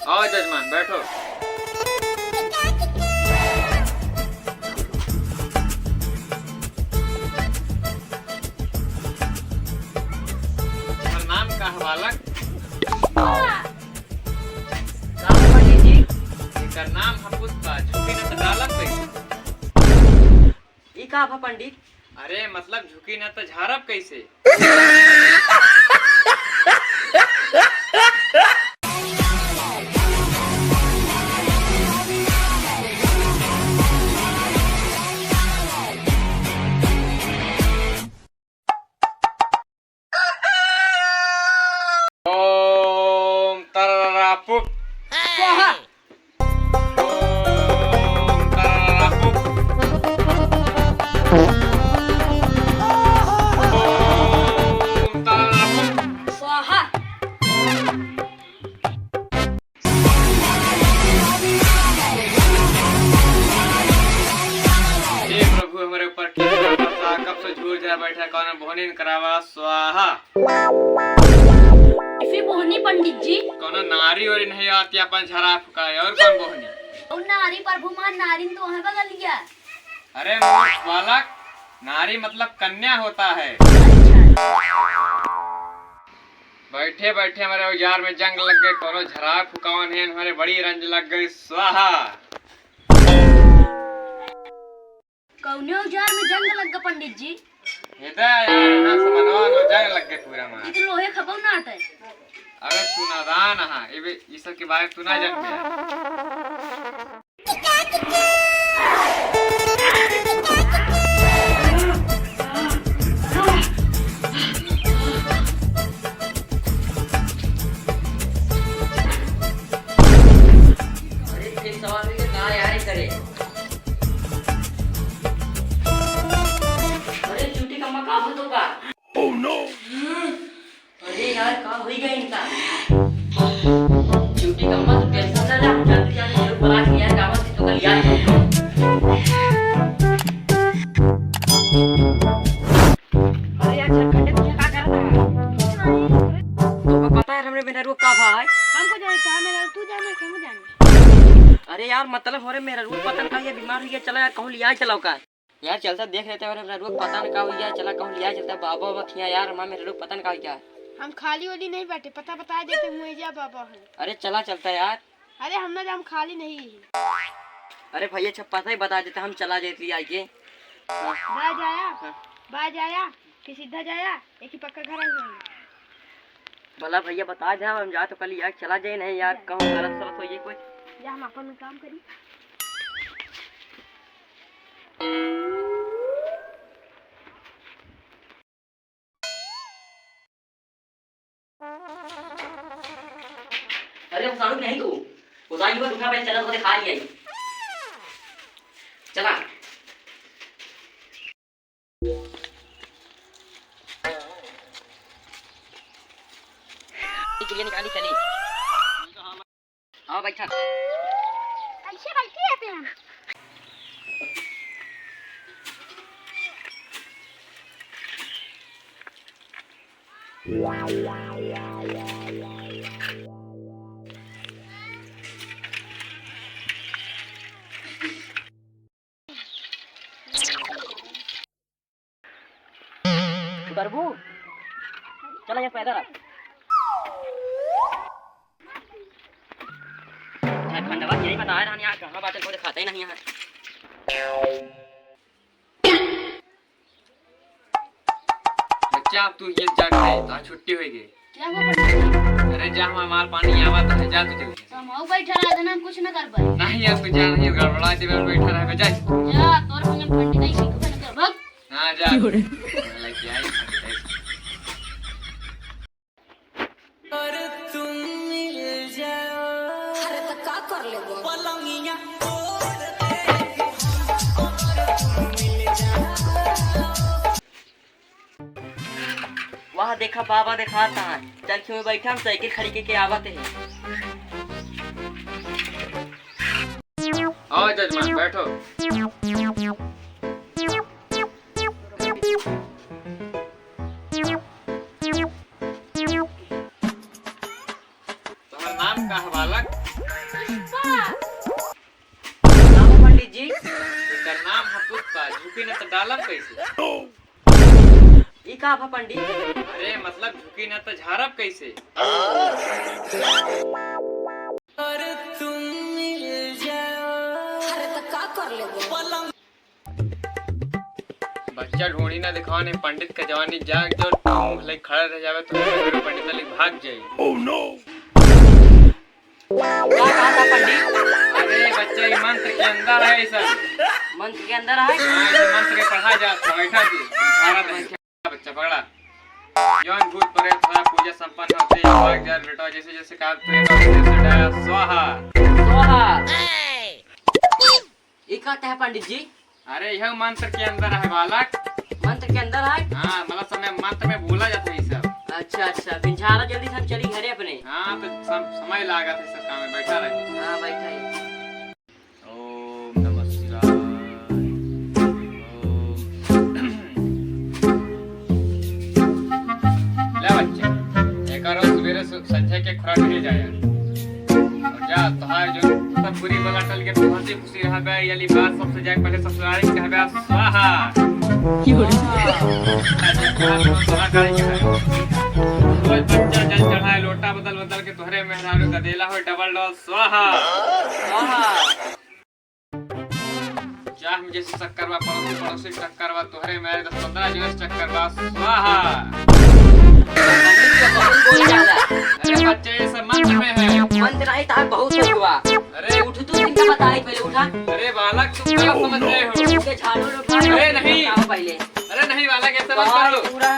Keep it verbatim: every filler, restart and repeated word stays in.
आओ जजमान, बैठो। तोहर नाम का है बालक? का है पंडित जी? एकर नाम है पुष्पा, झुकी न त डालब कैसे? ई का भा पंडित? अरे मतलब झुकी न त झारब कैसे? ओम तररापुक। स्वाहा। ओम तररापुक। ओम तररापुक। स्वाहा। हे प्रभु, हमरे ऊपर कृपा बरसा, कब से झूर जा बैठा, कौनो बोहनी न करावा, स्वाहा। इफी बोहनी पंडित जी। कौनो नारी ओरी नहीं आती अपन झरा फुकाए, और कौन बोहनी? और नारी प्रभु, मान नारी तो वहाँ बगल गया। अरे मूर्ख बालक, नारी मतलब कन्या होता है। अच्छा। बैठे बैठे हमरे औजार में जंग लग गए, कौनो झरा फुकावन है, हमारे बड़ी रंज लग गई, स्वाहा। कौने औजार में जंग लग गए पंडित जी? हेदा यार, यहाँ समनवा में जंग लग गए पूरा मार। ई तो लोहे खबो ना आटे। अरे तू नादान हा, ये बे-, ये सब के बारे में तू ना जान बे। अरे, फिर सवाल हुई कि का यार करे? अरे, चूटी कम्मा का भूत होगा? Oh no! अरे यार, का होई गए इनका? चूटी कम्मा तो टेंशन ना ले, हम जल्दी जाके ये लोग बुला के यार, गाँव से तो कल यार। अरे यार, झारखंडे, तू यहाँ का करत है? तोका पता है हमरे मेहरारू का भा है? हमको जाने का, मेहरारू तू जाने, हमको जाने। अरे यार, मतलब हमरे मेहरारू पता न का ये बीमार हुई है, चला यार, कहूँ लिया चलाओ का? यार, चलता देख लेते हैं, हमरे मेहरारू पता न का हुई है, चला कहूँ लिया चलता, बाबा बाबा खिया यार, हमारे मेहरारू पता न का हुई है। हम खाली वाली नहीं बाटे, पता बता देते हुए जा बाबा है। अरे चला चलता यार। अरे हम ना जा, हम खाली नहीं है। अरे भैया, अच्छा पता ही बता देता, हम चला जाते आई के। बाय जाया, हाँ। बाय जाया, कि सीधा जाया, एक ही पक्का घर है। भला भैया बता दे, हम जा तो कल यार चला जाए नहीं यार, कहूँ गलत सलत हो जाए कुछ। या हम अपन काम करी। अरे, हम साढ़ू नहीं तू। उतार युवा दुखा पे चला तो खा लिया ही। चला। के लिए निकाली चली। आओ बैठा। कैसे बैठी है पे हम? प्रभु, चला ये पैदल आ। झारखंडवा यही बता रहा यहाँ कहाँ बाटे, कोई दिखाते ही नहीं है। बच्चा, अब तू ये जा के, तो आज छुट्टी होई गई। क्या हुआ पंडित जी? अरे जा, हमार माल पानी आवा तो है, जा तू जल्दी। तो हम आऊ बैठा रहा देना, हम कुछ न कर पाए। नहीं यार, तू जा, नहीं गड़बड़ा दे, मैं बैठा रहा, जा। जा, तोर संग हम ठंडी नहीं सीख बन कर भाग। हाँ, जा। क्यों रे? लग गया है, ठंडी नहीं सीख। और तुम मिल जाओ। अरे तो का कर लेबो? पलंगिया तोड़ दे। वाह, देखा बाबा देखात है। चल, क्यों बैठा, हम साइकिल खड़ी के, के आवत है। आओ जजमान, बैठो। तोहर नाम का है बालक। पुष्पा। नाम पंडित जी? एकर नाम है पुष्पा, झुकी न त डालब कैसे? ई का भा पंडित? अरे मतलब झुकी न त झारब कैसे? अरे त का कर लेबे? बच्चा ढूंढी ना दिखावा, नहीं पंडित का जवानी जाग जो, मुंह लग खड़ा रह जावे तो गुरु पंडित लग भाग जाई। Oh no! का कहा था पंडित? अरे बच्चा, ये मंत्र के अंदर है, ऐसा मंत्र के अंदर है। हाँ, ये मंत्र के पढ़ा जाता है, बैठा तू, झारा तो बच्चा, बच्चा पकड़ा। जौन भूत प्रेत है, पूजा संपन्न होते ही भाग जा बेटा, जैसे जैसे कहा तू, स्वाहा। स्वाहा। ई का है पंडित जी? अरे, यह मंत्र के अंदर है बालक। मंत्र के अंदर है? हाँ, मतलब समय मंत्र में बोला जाता है ये सब। अच्छा, अच्छा, बिन झारा जल्दी से हम चली घरे अपने। हाँ, तो सम-, समय लागत है सब काम में, बैठा रहे। हाँ, बैठा है। ओम नमः शिवाय। ओम। ले बच्चे, एक और सवेरे सु-, संझा के खुराक ले जाया। और जा, तोहार जो सब बुरी बला टल के तू हंसी खुशी रहबे, ये वाली बात सबसे जाके पहले ससुरारी के कहबे, स्वाहा। की हो रही? स्वाहा करी के है। रोज बच्चा जल चढ़ाए, लोटा बदल बदल के तोहरे मेहरारू गदेला हो, डबल डबल स्वाहा। स्वाहा। चाह में जैसे शक्कर बा, पड़ोसी पड़ोसी टक्कर बा, तोहरे मेरे दस पन्द्रह जोश चक्कर बा, स्वाहा। अरे बच्चे, ये सब मंत्र में है। मंत्र नहीं, तार बहुत हो हुआ। अरे उठ, तू इनका बताई पहले, उठा। अरे बालक, तुम क्या समझ रहे हो? इनके झाड़ू उठा। अरे नहीं। उठाओ पहले। अरे नहीं बालक, ऐसा मत करो। पूरा